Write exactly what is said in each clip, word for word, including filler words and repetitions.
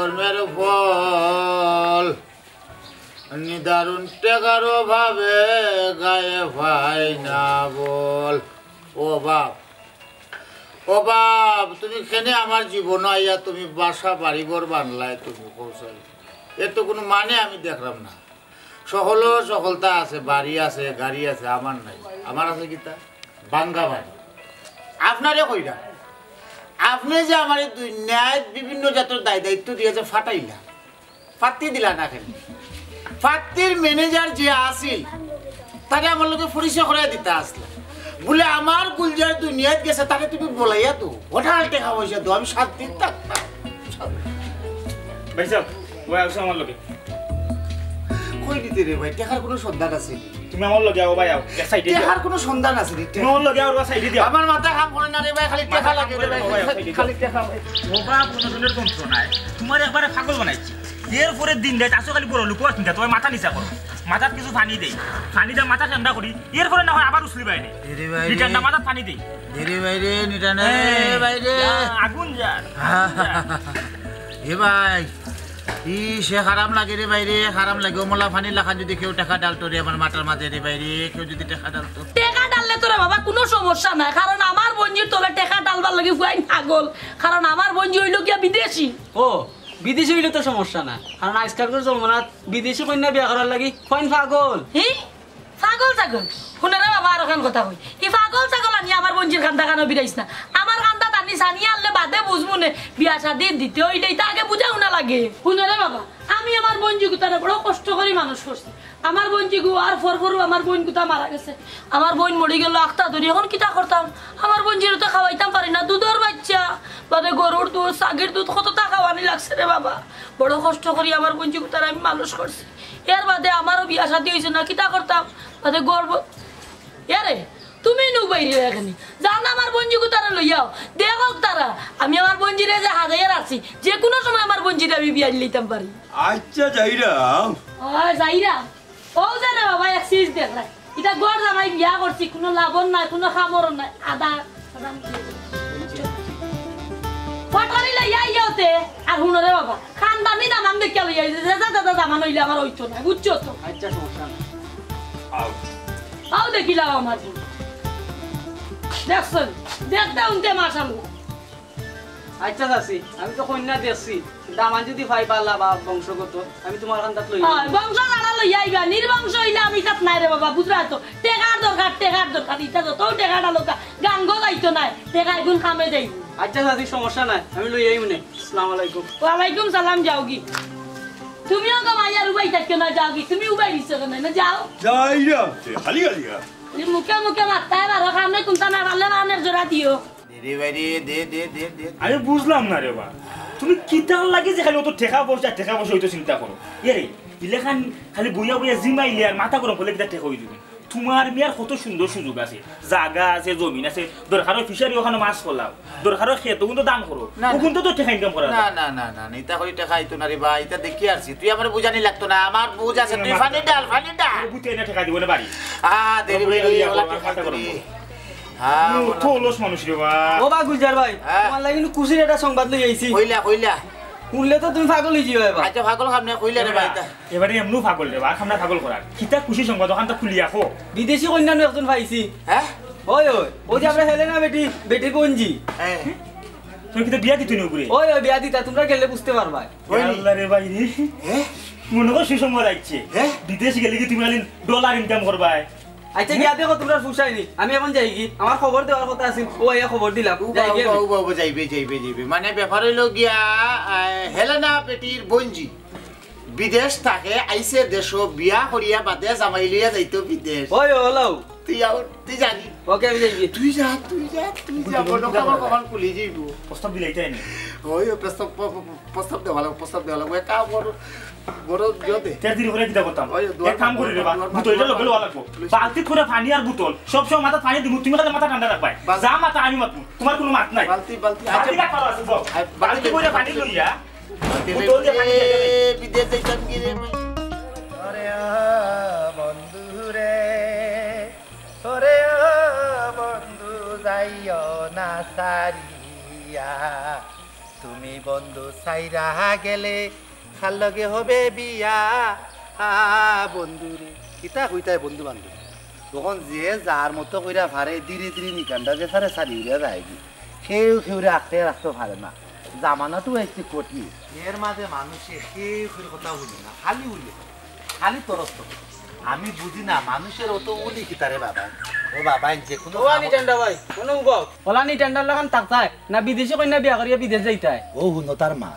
কর্মের ফল, নিদারুণ টেকার অভাবে গায়ে পাই না বল। ও বাপ, ও বাপ, তুমি কেনে আমার জীবনো আইয়া তুমি বাসা বাড়িঘর বানলায় তুমি কও চাই? এর তো কুনু মানে আমি দেখরাম না। সকলর সকলতা আছে, বাড়ি আছে, গাড়ি আছে, আমার নাই। আমার আছে কিতা? ভাঙ্গা বাড়ি। আপনারে কইরাম, আপনে যে আমারে দুনিয়াত বিভিন্ন জাতর দায় দায়িত্ব দিয়া যে ফাটাইলা, ফাত্তি দিলা না কেনে? ফাত্তির ম্যানেজার যে আছিল, তারে আমার লগে পরিচয় করাই দিতা আছলা। বুলে আমার গুলজার দুনিয়াত গেছে, তারে তুমি বলাইয়া দেও, অঢাল টেকা পয়সা দেও, আমি শান্তিত থাকতাম। ভাইসাব, ওই আছো আমার লগে। কই নিতে রে ভাই, টেকার কুনু সন্ধান আছে নি? তুমি আমার লগে আও ভাই, আও। এক সাইডে যাও। টেকার কুনু সন্ধান আছে নি? তুমি আমার লগে আও, ওর সাইডে যাও। আমার মাথা কাম করে না রে ভাই, খালি টেকা লাগে রে ভাই। খালি টেকা ভাই। ও বাপ, কুনু জনের যন্ত্র নাই। তোমার একবারে পাগল বানাইছি। এরপরে দিন রাইত আসো খালি বড় লোক আর চিন্তা, তোমার মাথা নিচা করো। মাথাত কিছু পানি দেই। পানি দা মাথা ঠান্ডা করি। এরপরে না হয় আবার উছলি বাইরে। এরে ভাই রে। ঠান্ডা মাথাত পানি দেই। এরে ভাই রে, নিটা না রে ভাই রে। আগুন যার। এ ভাই, ই সে খারাপ লাগে রে ভাই রে, খারাপ লাগে। অমলা পানির লাখান যদি কেউ টেকা ডালতো রে আমার মাথার মাঝে রে ভাই রে, কেউ যদি টেকা ডালতো। টেকা ডাললে তো রে বাবা কুনু সমস্যা নাই, কারণ আমার বইনজির তলে টেকা ডালবার লাগি ফুয়াইন পাগল, কারণ আমার বইনজি অইলো গিয়া বিদেশি। ও, বিদেশি অইলে তো সমস্যা না, কারণ আইজকালকার জমানাত বিদেশি কইন্যা বিয়া করার লাগি ফুয়াইন পাগল। হি? পাগল ছাগল? হুনো রে বাবা, আরোখান কথা কই। ই পাগল ছাগল আনি আমার বইনজির কান্দা কানো বিরাইস না। আমার কান্দা টানি সানিয়া আনলে বাদে বুঝমু নে, বিয়া শাদি দিতে অইলে ইতা আগে বুঝা হুনা লাগে। হুনো রে বাবা, আমি আমার বইনজি গুতারে বড় কষ্ট করি মানুষ করছি। আমার বইনজি গু আর ফর ফরু আমার বইন গুতা মারা গেছে। আমার বইন মরি গেল আখতা ধরি, এখন কিতা করতাম? আমার বইনজিরে তো খাওয়াইতাম পারি না, দুধর বাইচ্চা, বাদে গরুর দুধ, ছাগির দুধ, কততা খাওয়ানি লাগছে রে বাবা। বড় কষ্ট করি আমার বইনজি গুতারে আমি মানুষ করছি। এর বাদে আমারও বিয়া শাদি অইছে না, কিতা করতাম? বাদে গর্ব, এরে, তুমি নু বাইরে এখানে। যাও না আমার বইনজি গুতারে লইয়াও। দেখো তারা, আমি আমার বইনজিরে যে হাজাইয়া রাখছি, যে কুনু সময় আমার বইনজিরে আমি বিয়া দিলাইতাম পারি। আচ্ছা, যাইরাম। ও, যাইরাম। ও যে রে বাবা, এক চিজ দেখরায়। ইটা ঘর জামাই বিয়া করছি, কুনু লাভর নাই, কুনু খামরও নাই। আদা, আদা। ফটারি লইয়া আইও তে, আর হুনো রে বাবা, খানদানি দামান দেখিয়া লইয়া আইও, যে যা দাদা দামান অইলে আমার অইতো না, বুঝছো তো? আচ্ছা, সমস্যা নাই। আও। আও দেখিলাও আমার বউ। দেখছইন? দেখতে হুনতে মাশাআল্লাহ। আচ্ছা চাচি, আমি তো কইন্যা দেখছি, দামান যদি পাই বালা বা বংশগত, আমি তুমার কান্দাত লই আইমু। বংশ যারা লইয়া আইবা, নির্বংশ অইলে আমি তাত নাই রে বাবা, বুঝরায় তো। টেকার দরকার, টেকার দরকার, ইতা যত টেকা ডালউক্কা, গাঙ্গো যাইতো নায়, টেকা এগুন কামে যাইবো। আচ্ছা চাচি, সমস্যা নাই, আমি লই আইমু নে। আসসালামু আলাইকুম। ওয়ালাইকুম সালাম, যাওগি। তুমিও গো মাইয়ার উবাই থাকিও না, যাওগি। তুমি উবাই দিছো কেনে? না, যাও। যাইরাম, খালি খালি আর। এই মুখে মুখে মাততায় পারো, কামে কুন্তা না পারলে কানের জোড়া দিও। দে রে ভাই রে, দে, দে, দে, দে। আমি বুঝলাম না রে বা, তুমি কিতার লাগি যে খালি অত টেকা পয়সা, টেকা পয়সা অইতো চিন্তা করো? এরে, ইলাখান খালি বইয়া বইয়া জিমাইলে আর মাথা গরম করলে কিতা টেকা অইযিবো? তুমার মিয়ার কত সুন্দর সুযোগ আছে, জাগা আছে, জমিন আছে, দরকার অয় ফিশারি ওখানো মাছ খোলাও, দরকার অয় খেত ওগুন তো দান করো, না, না। ওগুন তো তো টেকা ইনকাম করা না, যায়। না, না, না, না, ইতা করি টেকা আইতো না রে বা, ইতা দেখি আরছি, তুই আমারে বুঝানি লাগতো না, আমার বুঝ আছে, তুই পানি ডাল, পানি ডাল। আরে বুঝতে না টেকা দিবো না বাড়ি। আ, দে রে ভাই রে, ওলা টেকা করি। হ্যাঁ, ও তো অলস মানুষ রে বা। ও বা গুলজার ভাই, হ্যাঁ। তুমার লাগি কিন্তু খুশির একটা সংবাদ লই আইছি। কইলা, কইলা। হুনলে তো তুমি পাগল অইযিবায় বা। আচ্ছা, পাগল কাম না, কইলা রে বা ইতা। এবারে এমনু পাগল রে বা, আর কাম না পাগল করার। কিতা খুশি সংবাদ, অখানতা খুলিয়া কও। বিদেশি কইন্যা নু একজন পাইছি। হ্যাঁ? ওই, ওই, ওই যে আমরা হেলেনা বেটি, বেটির বইনজি। হ্যাঁ। তুমি কিতা বিয়া দিতো নি ওগুরে? ওই, ওই, বিয়া দিতা, তুমরা গেলে বুঝতে পারবায়। হয় নি? আল্লাহ রে ভাই রে। হ্যাঁ? মনো কর সুসংবাদ আইছে। হ্যাঁ? বিদেশ গেলে কি তুমি খালি ডলার ইনকাম করবায়? আচ্ছা, গিয়া দেখো, তুমরার পুষায়নি। আমি এখন যাইগি। আমার খবর দেওয়ার কথা আছিল, ও আইয়া খবর দিলাম। উবা, যাইগি উবা, আমি। উবা, উবা, যাইবে, যাইবে, যাইবে। মানে, ব্যাপার অইলো গিয়া, আহ, হেলেনা বেটির বইনজি বিদেশ থাকে, আইছে দেশো, বিয়া করিয়া বাদে জামাই লইয়া যাইতো বিদেশ। ওই, ওলাও। তুই আও, তুই যাবি। ওকে, আমি যাইগি। তুই যা, তুই যা, তুই যা। বুঝতে, বুঝতে পারো। কখন খুলি যাইবো। প্রস্তাব দিলাইতায় নি? ওই, ও প্রস্তাব, প-, প-, প্রস্তাব দেওয়া লাগবো, প্রস্তাব দেওয়া লাগবো। এক কাম করো, বড় জোর দে। তের দিন করে কিতা করতাম? ওই, দুয়ার এক কাম করি রে বা, দুয়ার বোতলটা লগে লওয়া লাগবো। Please। বালতি করে পানি আর বোতল, সব সময় মাথাত পানি দিমু, তুমি খালি মাথা ঠান্ডা রাখবায়। বালতি। যা মাথা আমি মাতমু, তুমার কুনু মাত নাই। বালতি, বালতি, বালতি আচ্ছা। কার ঘরো আছে, বল। আ, বালতি বালতি করে পানি লইয়া, বালতি বোতল দিয়া পানি লইয়া, দিয়া। এ, বিদেশ যাইতাম কি রে ভাই? ওরে ও বন্ধু রে, ওরে ও বন্ধু যাইও না সারিয়া। তুমি বন্ধু সাইরা গেলে কার লগে হবে বিয়া? আ, বন্ধু রে। কিতা কইতায় বন্ধু বান্ধব? তখন যে যার মতো কইরা ফারে ধীরে ধীরে নিকান্ডা যে ফারে সারি উড়িয়া যায়গি। কেউ কেউরে আটকে রাখতে পারে না। জামানা তো একটু কঠিন। এর মাঝে মানুষে কেউ কেউর কথা হুনে না, খালি উলি। খালি তরস্ত। আমি বুঝি না, মানুষের অত উলি কিতারে বাবা? ও বাবা, যে কোনো ওলা নি টেন্ডা ভাই, কোনো উবাও। ওলা নি টেন্ডার লাখান থাকতায় না, বিদেশি কইনা বিয়া করিয়া বিদেশ যাইতায়। ও হুনো তার মা,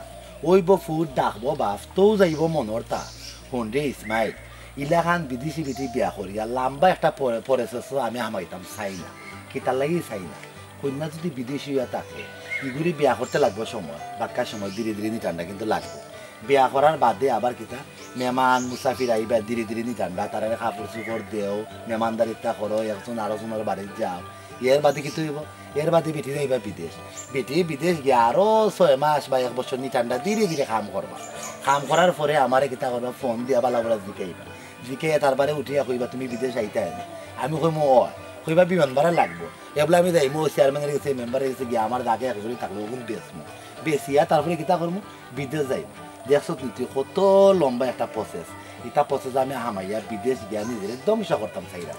ওইব ফুট ডাকবো বাপ, তৌ যাইব মনর তা। হুন রে ইসমাইল, ইলাখান বিদেশি বিটি বিয়া করিয়া লম্বা একটা পরে-, পরে শেষ আমি হামাইতাম চাই না। কিতার লাগি চাই না? কইনা যদি বিদেশি হইয়া থাকে, ইগুরি বিয়া করতে লাগবো সময়, বাক্কা সময় ধীরে ধীরে নিটান্ডা কিন্তু লাগবো। বিয়া করার বাদে আবার কিতা, মেহমান মুসাফির আইবা, ধীরে ধীরে নিটান্ডা, তারারে কাপড় চোপড় দেও, মেহমানদারিত্বা করো, একজন আরো জনের বাড়িত যাও। এর বাদে কিতা হইব? এর বাদে বেটি যাইবা বিদেশ। বেটি বিদেশ গিয়া আরো ছয় মাস বা এক বছর নিটান্ডা ধীরে ধীরে কাম করবা। কাম করার পরে আমারে কিতা করবা, ফোন দিয়া বালা বালা জিকাইবা। জিকাইয়া তারপরে উঠিয়া কইবা, "তুমি বিদেশ আইতায় নি?" আমি কইমু, "অয়।" কইবা, "বিমান ভাড়া লাগবো।" এবলা আমি যাইমু, ওই চেয়ারম্যানের গেছে, মেম্বারের গেছে গিয়া আমার জাগা এক জুড়ি থাকলে ওগুন বেচমু। বেচিয়া তারপরে কিতা করমু? বিদেশ যাইমু। দেখছত নি তুই কত লম্বা একটা প্রসেস। ইটা প্রসেস আমি হামাইয়া বিদেশ গিয়া নিজেরে ধ্বংস করতাম চাইরাম।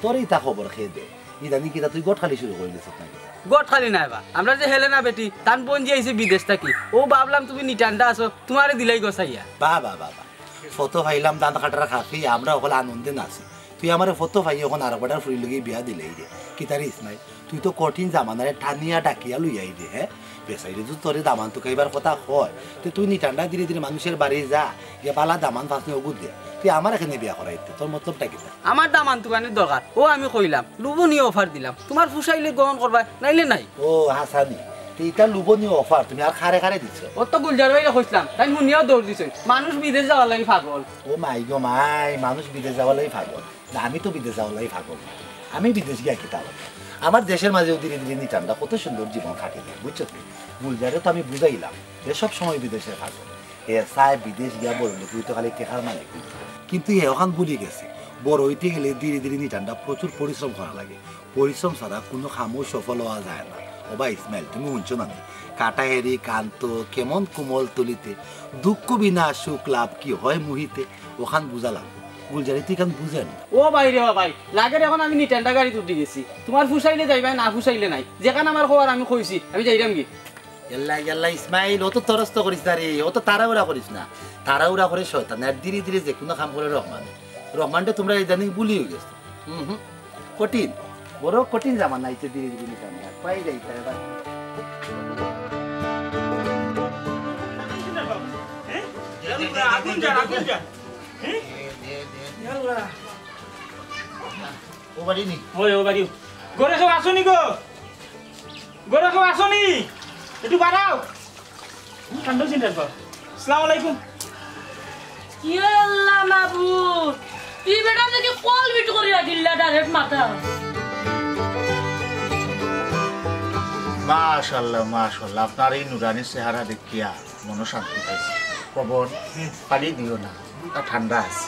তোর ইটা খবর খেয়ে দে। ইদানি কিতা তুই গট খালি শুরু করে দিছত নাকি? গট খালি নায় বা, আমরা যে হেলেনা বেটি, তান বোন যে আইছে বিদেশ থাকি, ও ভাবলাম তুমি নিটান্ডা আছো, তোমারে দিলাই গছাইয়া। বা, বা, বা, বা। ফটো পাইলাম ধান কাটার কাফি, আমরা অকল আনন্দে নাচি। তুই আমারে ফটো পাই এখন আর বেটার ফুড়ির লগে বিয়া দিলেই রে। কিতারে ইসমাইল, তুই তো কঠিন জামানারে টানিয়া ডাকিয়া লইয়াই দে, হ্যাঁ? বেচাইরে যদি তোরে দামান তুকাইবার কথা কয়, তে তুই নিটান্ডা ধীরে ধীরে মানুষের বাড়ি যা, গিয়া বালা দামান ফাসনে ওগু দে। তুই আমার এখানে বিয়া করাইতে, তোর মতলবটা কিতা? আমার দামান তুকানির দরকার, ও আমি কইলাম, লুবনীয় অফার দিলাম, তোমার ফুসাইলে গ্রহণ করবা, নাইলে নাই। ও হাসানি, তে ইটা লুবনীয় অফার, তুমি আর খারে খারে দিছো। ও তো গুলজার ভাইরে কইছিলাম, তাই হুনিয়াও দৌড় দিছইন। মানুষ বিদেশ যাওয়ার লাগি পাগল। ও মাই গো মাই, মানুষ বিদেশ যাওয়ার লাগি পাগল। না, আমি তো বিদেশ যাওয়ার লাগি পাগল না। আমি বিদেশ গিয়া কিতা করব? আমার দেশের মাঝেও ধীরে ধীরে নিটান্ডা কত সুন্দর জীবন কাটিয়ে দেয়, বুঝছো তুমি? গুলজারে তো আমি বুঝাইলাম যে সব সময় বিদেশের পাগল। এ চায় বিদেশ গিয়া বড় লোক, তুই তো খালি টেকার মালিক। কিন্তু এ ওখান ভুলি গেছে, বড় হইতে গেলে ধীরে ধীরে নিটান্ডা প্রচুর পরিশ্রম করা লাগে। পরিশ্রম ছাড়া কোনো কামও সফল হওয়া যায় না। ও ভাই ইসমাইল, তুমি শুনছো না নি? কাটাহেরি কান্ত কেমন কোমল তুলিতে, দুঃখ বিনা সুখ লাভ কি হয় মুহিতে, ওখান বুঝা লাগবো। গুলজারি তুই কান বুঝে নি। ও ভাই রে, ও ভাই, লাগের এখন আমি নিটান্ডা গাড়িত উঠি গেছি। তোমার ফুসাইলে যাইবায়, না ফুসাইলে নাই। যেখান আমার খবর আমি কইছি, আমি যাইরাম গি। ইয়াল্লা, ইয়াল্লা, ইসমাইল, অত তরস্ত করিস না রে, অত তাড়াহুড়া করিস না। তাড়াহুড়া করে শয়তান, আর ধীরে ধীরে যে কোনো কাম করে রহমান। রহমানটা তোমরা ইদানিং ভুলি হয়ে গেছো। হুম হুম, কঠিন, বড় কঠিন জামানা আইছে ধীরে ধীরে নিতাম না। পাই যাই তাই এবার। আগুন যার, আগুন যার। হ্যাঁ? ইয়াল্লা। ও বাড়ি নি? ওই, ও বাড়ি। ঘরে কেউ আছো নি গো? ঘরে কেউ আছো নি? একটু বাড়াও। হুম, কাণ্ড চিন্তা কর। আসসালামু আলাইকুম। ইয়াল্লা মাবুদ, ই বেটা দেখি কল বিট করিয়া দিলা ডাইরেক্ট মাথা। মাশাআল্লাহ, মাশাআল্লাহ, আপনার এই নুরানি চেহারা দেখিয়া মনো শান্তি পাইছি। পবন, পানি দিও না, তা ঠান্ডা আছে।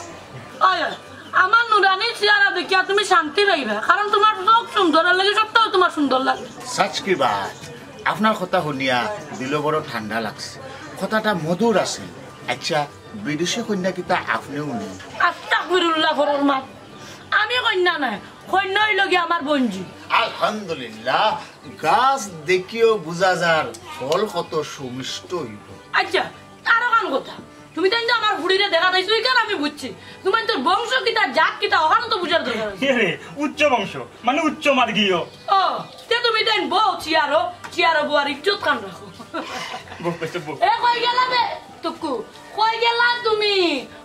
ওই, ওই, আমার নুরানি চেহারা দেখিয়া তুমি শান্তি পাইবা, কারণ তোমার চোখ সুন্দর, এর লাগি সবটাও তোমার সুন্দর লাগে। সাচ কি বাত, আপনার কথা শুনিয়া দিল বড় ঠান্ডা লাগছে। কথাটা মধুর আছে। আচ্ছা, বিদেশি কন্যা কিতা আপনিও নি? আস্তাগফিরুল্লাহ, ফরর মা, আমি কন্যা নায়, কন্যা হইল গিয়া আমার বঞ্জি। আলহামদুলিল্লাহ, গাছ দেখিও বুঝা যার ফল কত সুমিষ্ট হইব। আচ্ছা, আরো কান কথা, তুমি তাই তো আমার ফুড়িরে দেখা পাইছো, এই কারণে আমি বুঝছি। তোমার তোর বংশ কিতা, জাত কিতা, ওখানে তো বুঝার দরকার আছে। এ রে, উচ্চ বংশ, মানে উচ্চ মার্গীয়। ও, তে তুমি তাই বউ, চেয়ারো, চেয়ারো বউ আর ইজ্জত কান রাখো। বউ, বউ, বউ। এ, কই গেলা বে? টুকু, কই গেলা তুমি?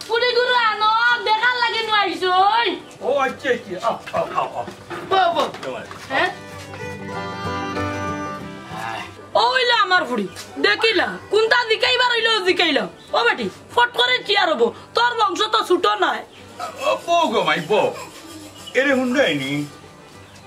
ফুড়ি গুরু আনো, দেখার লাগি নু আইছো, ওই। ও, আচ্ছা, আচ্ছা, আও, আও, আও, আও। বউ, বউ। তোমার। হ্যাঁ? ও হইলে আমার ফুড়ি, দেখিলা, কোনটা জিকাইবার হইলেও জিকাইলা। ও বেটি, ফট করে চেয়ার হবো, তোর বংশ তো ছোট নয়। ও, বউ গো মাই, বউ। এরে হুন্ডাইনি।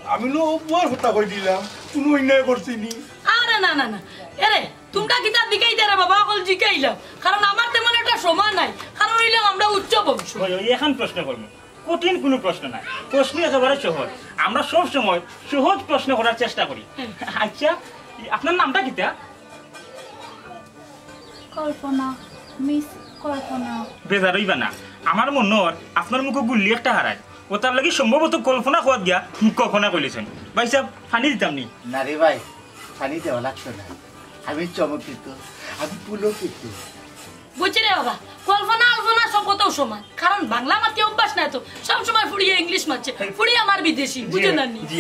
আমি নো বউর কথা কই দিলাম, কোনো অন্যায় করছি নি। আরে না, না, না। এরে, তোমরা কিতা জিকাইতে রে বাবা, অকল জিকাইলাম। কারণ আমার তেমন একটা সময় নাই। কারণ হইলাম আমরা উচ্চ বংশ। ওই, ওই, এখন প্রশ্ন করবো। কঠিন কোনো প্রশ্ন নাই। প্রশ্ন একেবারে সহজ। আমরা সব সময় সহজ প্রশ্ন করার চেষ্টা করি। আচ্ছা, আপনার নামটা কিতা? কল্পনা, মিস কল্পনা। বেজার অইবা না, আমার মনো অর আপনার মুখো গুল্লি একটা হারায়, অতার লাগি সম্ভবত কল্পনা কওয়াত গিয়া কল্পনা কইলিছইন। ভাইসাব, পানি দিতাম নি? না রে ভাই, পানি দেওয়া লাগতো না। আমি চমকিত, আমি পুলকিত। বুঝছি রে বাবা, কল্পনা আল্পনা সব কথাউ সমান, কারণ বাংলা মাতি অভ্যাস নাই তো, সব সময় ফুড়িয়ে ইংলিশ মাতছে, ফুড়ি আমার বিদেশি, বুঝো না নি? জি।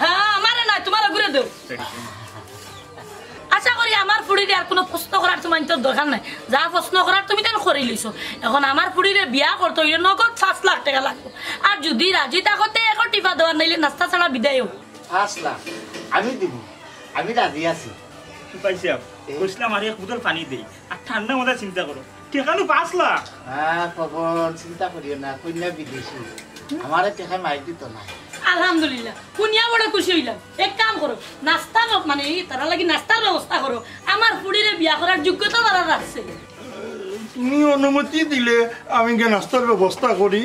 হ্যাঁ, আমারে না, তুমারে ঘুরে দেও। আশা করি আমার ফুড়িরে আর কুনু প্রশ্ন করার তুমার তো দরকার নাই, যা প্রশ্ন করার তুমি তাইন করিলিছো। এখন আমার ফুড়িরে বিয়া করতে অইলে নগদ পাঁচ লাখ টেকা লাগবো, আর যুদি রাজি থাকো তে একো টিপা দেওয়ার, নাইলে নাস্তা ছাড়া বিদায় অও। পাঁচ লাখ? আমি দিমু, আমি রাজি আছি। ভাইসাব, এ? কইছলাম আর এক বুতল পানি দেই, আর ঠান্ডা মাথায় চিন্তা করো, টেকা নু পাঁচ লাখ। হ্যাঁ, পবন, চিন্তা করিও না, কইন্যা বিদেশি, আমারে টেকা মাইর দিতো না। আলহামদুলিল্লাহ, হুনিয়া বড় খুশি অইলাম। এক কাম করো, নাস্তা ব-, মানে, ই, তারার লাগি নাস্তার ব্যবস্থা করো। আমার ফুড়িরে বিয়া করার যোগ্যতা তারার আছে। তুমি অনুমতি দিলে আমি গিয়া নাস্তার ব্যবস্থা করি।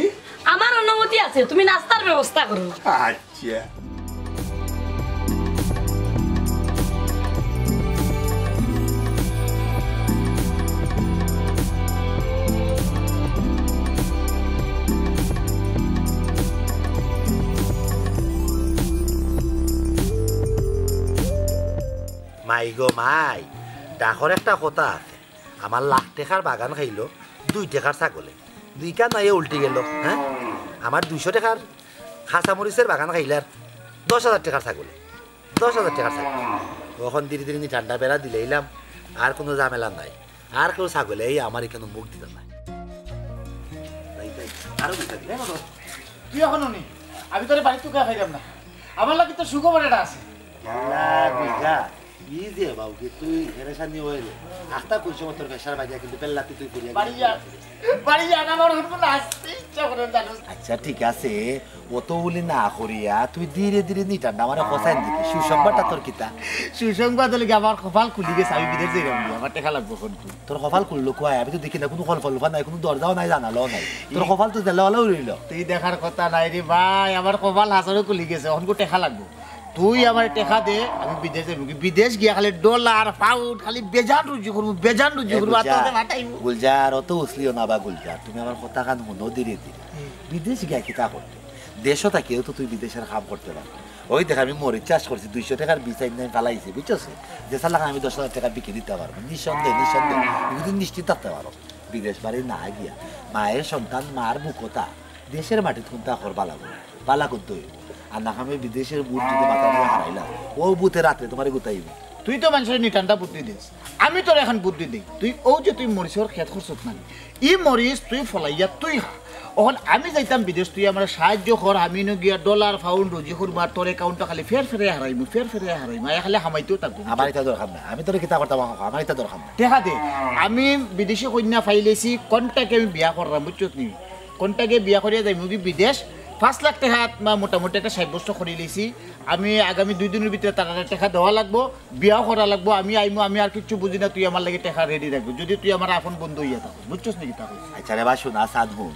আমার অনুমতি আছে, তুমি নাস্তার ব্যবস্থা করো। আচ্ছা। মাই গো মাই, ডাকর একটা কথা আছে। আমার লাখ টেকার বাগান খাইলো দুই টেকার ছাগলে, দুইটা নাইয়ে উল্টি গেল। হ্যাঁ, আমার দুইশো টেকার কাঁচামরিচের বাগান খাইলার দশ হাজার টেকার ছাগলে, দশ হাজার টেকার ছাগলে। অখন ধীরে ধীরে নি ঠান্ডা বেড়া দিলাইলাম, আর কুনু ঝামেলা নাই। আর কেউ ছাগলে এই আমার ইখানো মুখ দিতা নায়। তাই, তাই, আরো দুইটা দিন। এ বাবা, তুই অখনো নি? আমি তোরে বাড়িত তুকাইয়া খাইরাম না। আমার লাগি তো সুখবর এটা আছে। আল্লাহ, বুঝলা? ই যে বাউকে তুই হেরেশানি অইলে, আখতা কই সময় তোর বেশার বাগিয়া কিন্তু পেল্লাতি তুই করিয়া বাড়ি যা, বাড়ি যা, আমার অখন কুনু আসতে ইচ্ছা করে না, জানোস? আচ্ছা, ঠিক আছে, অত উলি না করিয়া তুই ধীরে ধীরে নিটান আমারে ফসাইন দেখি, সুসংবাদটা তোর কিতা? সুসংবাদ অইলো কি, আমার কপাল খুলি গেছে, আমি বিদেশ যাইরাম, আমার টেকা লাগবো অখন। তোর কপাল খুললো কই? আমি তো দেখি না, কুনু কলফলফা নাই, কুনু দরজাও নাই, জানালাও নাই। তোর কপাল তো জেলাওয়ালাও রইলো। তুই দেখার কথা নাই রে ভাই, আমার কপাল হাছারো খুলি গেছে, অখন কু টেকা লাগবো। তুই আমারে টেকা দে, আমি বিদেশ যাইমু। বিদেশ গিয়া খালি ডলার, পাউন্ড, খালি বেজান রুজি করমু, বেজান রুজি করমু, আর তোরে ফাটাইমু। গুলজার, অত উছলিও না বা গুলজার, তুমি আমার কথাখান হুনো ধীরে ধীরে। বিদেশ গিয়া কিতা করতে? দেশো থাকিও তো তুই বিদেশর কাম করতে পারবে। ওই দেখ, আমি মরিচ চাষ করছি, দুইশো টেকার বীজ আইনা আমি ফালাইছি, বুঝছস? যেছা লাখান আমি দশ হাজার টেকা বিকি দিতা পারমু, নিঃসন্দেহে, নিঃসন্দেহে। ইগুদি নিশ্চিত থাকতে পারো। বিদেশ বাড়ি না গিয়া, মায়ের সন্তান মার বুকতা, দেশের মাটিত কুন্তা কর বালা করি, বালা করতে অইবো। আর না আমি বিদেশের ভূত যুদি মাথাত হারাইলা, অউ ভূতে রাত্রে তুমারে গুতাইবো। তুই তো মানষরে নিটান্ডা বুদ্ধি দেস, আমি তোরে অখন বুদ্ধি দেই। তুই অউ যে তুই মরিচর খেত করছত না, ই মরিচ তুই ফলাইয়া তুই খা। অখন আমি যাইতাম বিদেশ, তুই আমারে সাহায্য কর, আমি নু গিয়া ডলার, পাউন্ড রুজি করমু, আর তোর অ্যাকাউন্টো খালি ফের ফেরে হারাইমু, ফের ফেরে হারাইমু, আর খালি হামাইতেও থাকবো। আমার ইতা দরকার নাই, আমি তোরে কিতা করতাম, আমার ইতা দরকার নাই। টেকা দে, আমি বিদেশি কইন্যা পাইলিছি, কনটাকে আমি বিয়া কররাম, বুঝছত নি? কনটাকে বিয়া করিয়া যাইমু কি বিদেশ, পাঁচ লাখ টেকা মোটামুটি একটা সাব্যস্ত করিলিছি। আমি আগামী দুই দিনর ভিতরে তারারে টেকা দেওয়া লাগবো, বিয়াও করা লাগবো। আমি আইমু, আমি আর কিচ্ছু বুঝি না, তুই আমার লাগি টেকা রেডি রাখবি, যুদি তুই আমার আপন বন্ধু অইয়া থাকস, বুঝছস নি কিতা কইছি? আচ্ছা রে বা, হুন, আসান হুন,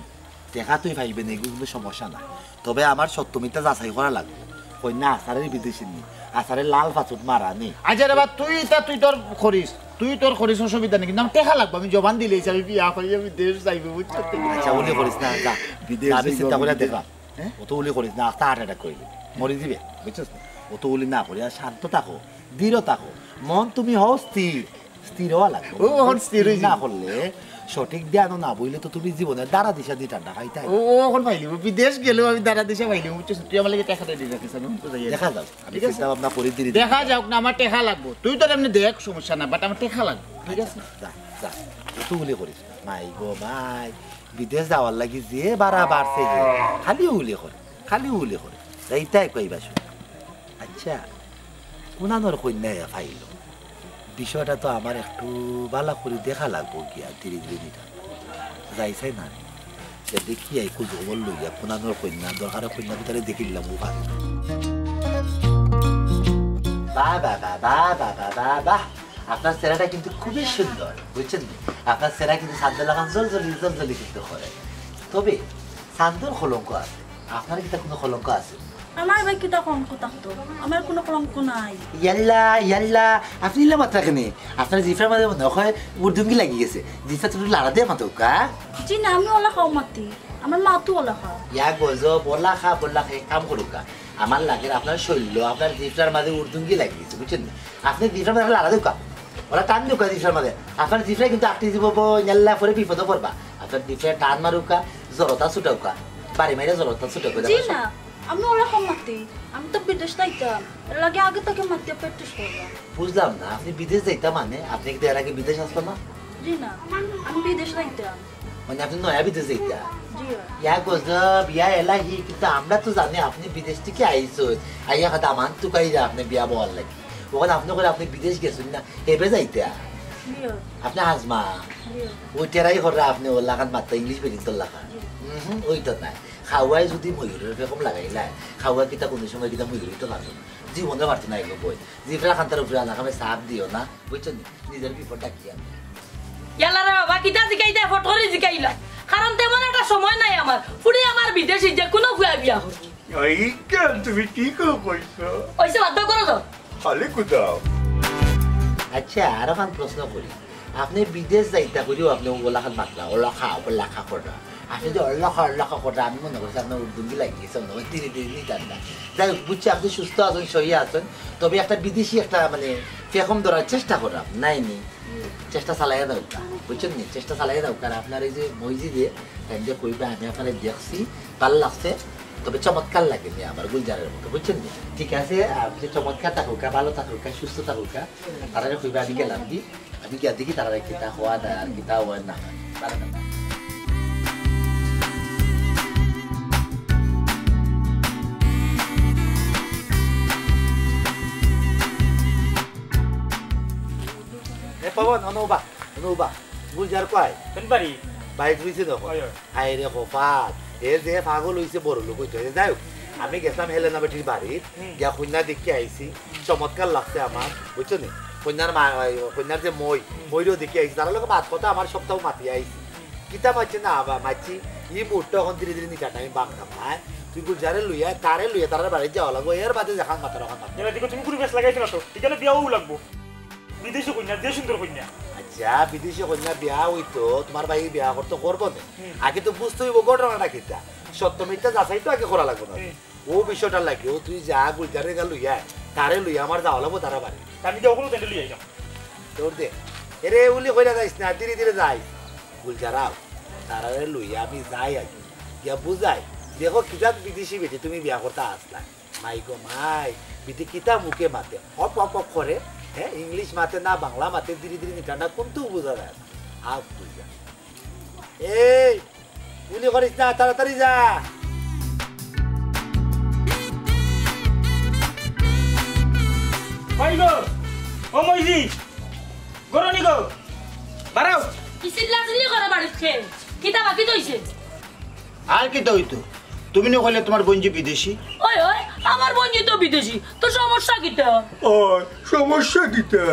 টেকা তুই পাইবে নি, কুনু সমস্যা নাই, তবে আমার সত্য মিথ্যা যাচাই করা লাগবো। কইন্যা আছারের বিদেশি নি, আছারের লাল পাচুত মারা নি। আচ্ছা রে বা, তুই ইতা তুই তোর করিস, তুই তোর করিস, অসুবিধা নাই, কিন্তু আমার টেকা লাগবো, আমি জবান দিলাইছি, আমি বিয়া করি, আমি দেশ যাইবো, বুঝছস নি? আচ্ছা, উলি করিস না, যা। বিদেশ না, আমি যাইবো, চিন্তা করিয়া বিদেশ। দেখলাম। হ্যাঁ? অত উলি করিস না, আস্তা হার্ট অ্যাটাক করিলি, মরি দিবে, বুঝছস নি? অত উলি না করিয়া শান্ত থাকো, দৃঢ় থাকো, মন তুমি হও স্থির, স্থির অওয়া লাগবো। ও, অখন স্থির অইছি। না করলে, সঠিক ধ্যানও না বইলে তো তুমি জীবনে দারা দিশা দি ঠান্ডা খাইতায়। ও, ও, অখন পাইলিমু, বিদেশ গেলেও আমি দারা দিশা পাইলিমু, বুঝছস? তুই আমার লাগি টেকা রেডি রাখিস, আমি তো যাই। দেখা যাক, আমি ঠিক আছে? চিন্তা ভাবনা করি ধীরে ধীরে। দেখা যাউক না, আমার টেকা লাগবো। তুই তো এমনে দেখ, সমস্যা না, but আমার টেকা লাগবো, ঠিক আছে? আচ্ছা, যা, যা। অত উলি করিস না। মাই গো মাই, বিদেশ যাওয়ার লাগি যে ভাড়া বাড়ছে যে, খালি উলি করে, খালি উলি করে। যাইতায় কইবা শুনি। আচ্ছা, কুনানোর কইন্যা ইয়া পাইলো? বিষয়টা তো আমার একটু বালা করি দেখা লাগবো গিয়া, ধীরে ধীরে নিটা। যাই চাই না নি। যে দেখি এই খোঁজ খবর লইয়া, কুনানোর কইন্যা, দরকারে কইন্যা ভিতরে দেখিলাম ও ভাই। বাহ, বাহ, বাহ। আপনার চেহারাটা কিন্তু খুবই সুন্দর, বুঝছেন নি? আপনার চেহারা কিন্তু চান্দর লাখান জলজলি, জলজলি কিন্তু করে। তবে চান্দর কলঙ্ক আছে, আপনার কিতা কুনু কলঙ্ক আছে? আমার ভাই কিতা কলঙ্ক থাকতো? আমার কোনো কলঙ্ক নাই। ইয়াল্লা, ইয়াল্লা, আপনে ইলা মাতরা কেনে? আপনার জিফরার মাঝে মনে হয় উর্দুঙ্গি লাগি গেছে। জিফরা তো লাড়া দিয়া মাতউক্কা। জি না, আমি অলা খাও মাতি। আমার মা তো অলা খাও। ইয়া গজব, অলা খা, বলা খা, এক কাম করউক্কা। আমার লাগের আপনার শরীর, আপনার জিফরার মাঝে উর্দুঙ্গি লাগি গেছে, বুঝছইন নি? আপনে জিফরার মাঝে লাড়া দেউক্কা। অলা টান দেউক্কা জিফরার মাঝে। আপনার জিফরা কিন্তু আটকি দিব, ইয়াল্লা, পরে বিপদো পড়বা। আপনার জিফরা টান মারউক্কা, জড়তা ছুটাউক্কা। বাড়ি মাইরা জড়তা ছুটাউক্কা। জি না, আমি অলা খাও মাতি। আমি তো বিদেশ যাইতাম। এর লাগি আগে থাকি মাতিয়া practice করলাম। বুঝলাম না, আপনে বিদেশ যাইতা মানে? আপনে কি এর আগে বিদেশ আছলা না? জি না, আমি বিদেশ যাইতাম। মানে আপনে নয়া বিদেশ যাইতা? জি অয়। ইয়া গজব, ইয়া এলাহি, কিন্তু আমরা তো জানি আপনে বিদেশ থাকি আইছইন। আইয়া কথা আমান তুকাইরা আপনে বিয়া বওয়ার লাগি। অখন আপনে কইরা আপনে বিদেশ গেছইন না, হেবে যাইতা। জি অয়। আপনে হাজমা। জি অয়। ওই টেরাই কররা আপনে অলাখান মাতরা English বেটিন্তর লাখান। জি। উহুম, ওই তো নায়। খাওয়ায় যদি ময়ূরর পেখম লাগাইলায়, খাওয়ায় কিতা কোনো সময় কিতা ময়ূর অইতো পারতো না। জীবনে পারতো না এগো বই। জিফরা খান্তার উপরে আনা খামে চাপ দিও না, বুঝছো নি? নিজর বিপদ ডাকিয়া। ইয়াল্লা রে বাবা, কিতা জিকাইতা, ফটকরি জিকাইলা। কারণ তেমন একটা সময় নাই আমার। ফুড়ি আমার বিদেশি, যে কোনো ফুয়া বিয়া করবো। এই কেন তুমি কি কইছো? ওইসে বাধ্য করো তো। খালি কুদাও। আচ্ছা, আর এখন প্রশ্ন করি। আপনে বিদেশ যাইতা করিও আপনে অলাখান মাতরা, অলাখা, অলাখা কররা। আপনে যে অলাখা, অলাখা কররা, আমি মনে করছি আপনার উর্দুঙ্গি লাগি গেছে, মনে হয় ধীরে ধীরে নিতাম না। যাই হোক, বুঝছি আপনে সুস্থ আছইন, সহি আছইন, তবে একটা বিদেশি একটা মানে পেখম ধরার চেষ্টা কররা, নাই নি? চেষ্টা চালাইয়া দেউক্কা, বুঝছইন নি? চেষ্টা চালাইয়া দেউক্কা। আর আপনার এই যে মইজিদে, তাইন যে কইবা, আমি আপনারে দেখছি, ভালা লাগছে, তবে চমৎকার লাগে নি আমার গুলজারের মতো, বুঝছইন নি? ঠিক আছে, আপনে চমৎকার থাকউক্কা, ভালা থাকউক্কা, সুস্থ থাকউক্কা, তারারে কইবা আমি গেলাম কি, আমি গিয়া দেখি তারারে কিতা কওয়া যায় আর কিতা অয় না। এ পবন, অনো উবা, অনো উবা। গুলজার কই? কোন বাড়ি? বাড়িত রইছে দেখো। ওই, ওই। হায় রে কপাল, এ যে পাগল অইছে বড় লোক অইতো। এ যাই হোক, আমি গেছলাম হেলেনা বেটির বাড়িত, হুম। গিয়া কইন্যা দেখিয়া আইছি, চমৎকার লাগছে আমার, বুঝছো নি? কইন্যার মা, ওই, কইন্যার যে মই, মইরও দেখিয়া আইছি, তারার লগে মাত কথা আমার সপ্তাহ মাতিয়া আইছি। কিতা মাতছে না আবার মাতছি, ই মুহূর্তে অখন ধীরে ধীরে নিতাম না, আমি বাংলাম না। তুই গুলজারে লইয়া, তারে লইয়া, তারার বাড়িত যাওয়া লাগবো, এর বাদে যেখান মাতার অখান মাত। এরা দেখো তুমি কোনো বেশ লাগাইছো না তো, এখানে বিয়াও লাগবো। বিদেশি কইন্যা, যে সুন্দর কইন্যা। আচ্ছা, বিদেশি কইন্যা বিয়া অইতো, তুমার ভাই বিয়া করতো করবো নে। হুম। আগে তো বুঝতে অইবো ঘটনাটা কিতা। সত্য মিথ্যা যাচাই তো আগে করা লাগবো না? হুম। ও বিষয়টা লাগে, ও তুই যা গুলজারে গা লইয়া, তারে লইয়া আমার যাওয়া লাগবো তারার বাড়ি। আমি তো ওখানে তেন্ডে লইয়া যাও। তোর দে। এরে উলি কইরা যাইস না, ধীরে ধীরে যাইস। গুলজার আও, তারারে লইয়া আমি যাই আগে। গিয়া বুঝাই, দেখো কিজাত বিদেশি বেটি তুমি বিয়া করতা আছলা। মাই গো মাই, বিটি কিতা মুখে মাতে, হপ হপ হপ করে, হ্যাঁ, ইংলিশ মাতে না, বাংলা মাতে, ধীরে ধীরে নিটান্ডা কোনটু বুঝা যায় না। আপ বুঝা। এই, উলি করিস না, তাড়াতাড়ি যা। কই গো? ও মইজি, গরনি গো, বাড়াও। কি চিল্লা চিল্লি করে বাড়িত খে? কিতা বাকি দইছে? আর কিতা অইতো? তুমি না কইলে তুমার বইনজি বিদেশি? ওই, ওই, আমার বইনজি তো বিদেশি। তো সমস্যা কিতা? ওই, সমস্যা কিতা?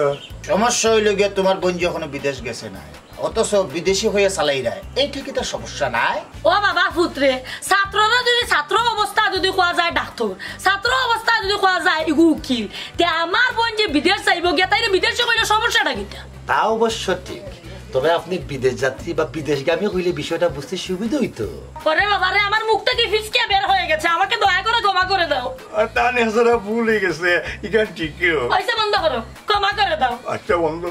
সমস্যা অইলো গিয়া তুমার বইনজি অখনো বিদেশ গেছে না। অথচ বিদেশি অইয়া চালাইরায়। এইটা কিতা সমস্যা নায়? ও বাবা ফুতরে, ছাত্ররে যদি ছাত্র অবস্থা যদি কওয়া যায় ডাক্তর, ছাত্র অবস্থা যদি কওয়া যায় ইগু উকিল, তে আমার বইনজি বিদেশ যাইবো গিয়া, তাইরে বিদেশি কইলে সমস্যাটা কিতা? তা অবশ্য ঠিক, তবে আপনে বিদেশ যাত্রী বা বিদেশগামী অইলে বিষয়টা বুঝতে সুবিধা অইতো। ওরে বাবা রে, আমার মুখটা কি ফিসকে বের হয়ে গেছে, আমাকে দয়া করে ক্ষমা করে দাও। আর তা নেছাড়া ভুল অই গেছে, ইখান ঠিকই অয়। অইছে, বন্ধ করো, ক্ষমা করে দাও। আচ্ছা বন্ধ।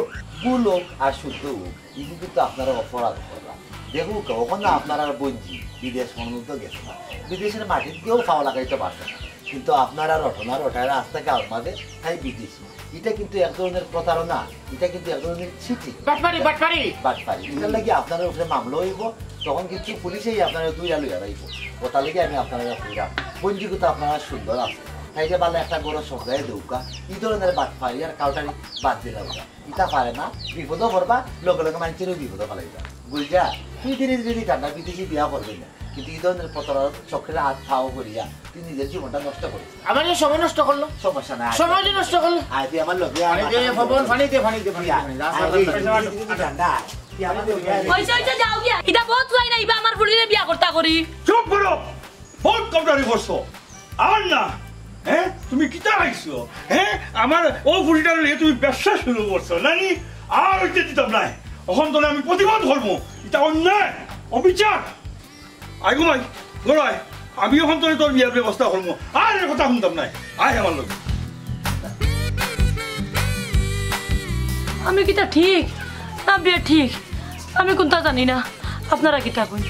ভুল অউক আর শুদ্ধ অউক, ইগু কিন্তু আপনারা অপরাধ কররা। দেখউক্কা, অখন আপনারার বইনজি বিদেশ মনোনীত গেছে না, বিদেশের মাটিত গিয়াও পাও লাগাইতো পারছে না, কিন্তু আপনারার রটনা রটায় রাস্তা গাঁওর মাঝে তাই বিদেশি। ইটা কিন্তু এক ধরনের প্রতারণা, ইটা কিন্তু এক ধরনের চিটিং। বাটপারি, বাটপারি। বাটপারি। ইটার লাগি আপনারার উপরে মামলা অইবো, তখন কিন্তু পুলিশেই আপনারারে ধইরা লইয়া যাইবো। অতার লাগি আমি আপনারারে কইরাম, বইনজি কিন্তু আপনারার সুন্দর আছে, তাইরে ভালা একটা ঘরো সাজাইয়া দেউক্কা, ই ধরনের বাটপারি আর কাউটারি বাদ দিলাউক্কা। ইতা পারে না, বিপদো পড়বা, লগে লগে মাইনষেরেও বিপদো ফালাইবা। গুলজার, তুই ধীরে ধীরে নিতাম না, বিদেশি বিয়া করবে না। কিন্তু ই ধরনের প্রতারণার চক্রে হাত পাও করিয়া তুই নিজের জীবনটা নষ্ট করিস না। আমার এই সময় নষ্ট করলো। সমস্যা নাই। সময় যে নষ্ট করলো। আয় তুই আমার লগে আয়, পানি দে, আমার পবন, লগে। পানি দে, পানি দে, পানি দে, আয়, পানি দে। এই, তুই ধীরে ধীরে নিতাম না। তুই আমার লগে আয়। অইছে, অইছে, যাও গিয়া। ইটা বহুত অয় না, ইবা আমার ফুড়িরে বিয়া করতা করি। চুপ করো। বহুত কমটারি করছো। আর না, হ্যাঁ, তুমি কিতা খাইছো? হ্যাঁ, আমার ও ফুড়িটারে লইয়া তুমি ব্যবসা শুরু করছো না নি? আর অইতে দিতাম নায়। অখন তোরে আমি প্রতিবাদ করমু। ইটা অন্যায়, অবিচার। আয় গো মাই, ঘরো আয়। আমি অখন তোরে তোর বিয়ার ব্যবস্থা করমু। আর এর কথা হুনতাম নায়। আয় আমার লগে। আমি কিতা ঠিক না বেঠিক, আমি কুনতা জানি না। আপনারা কিতা কইন?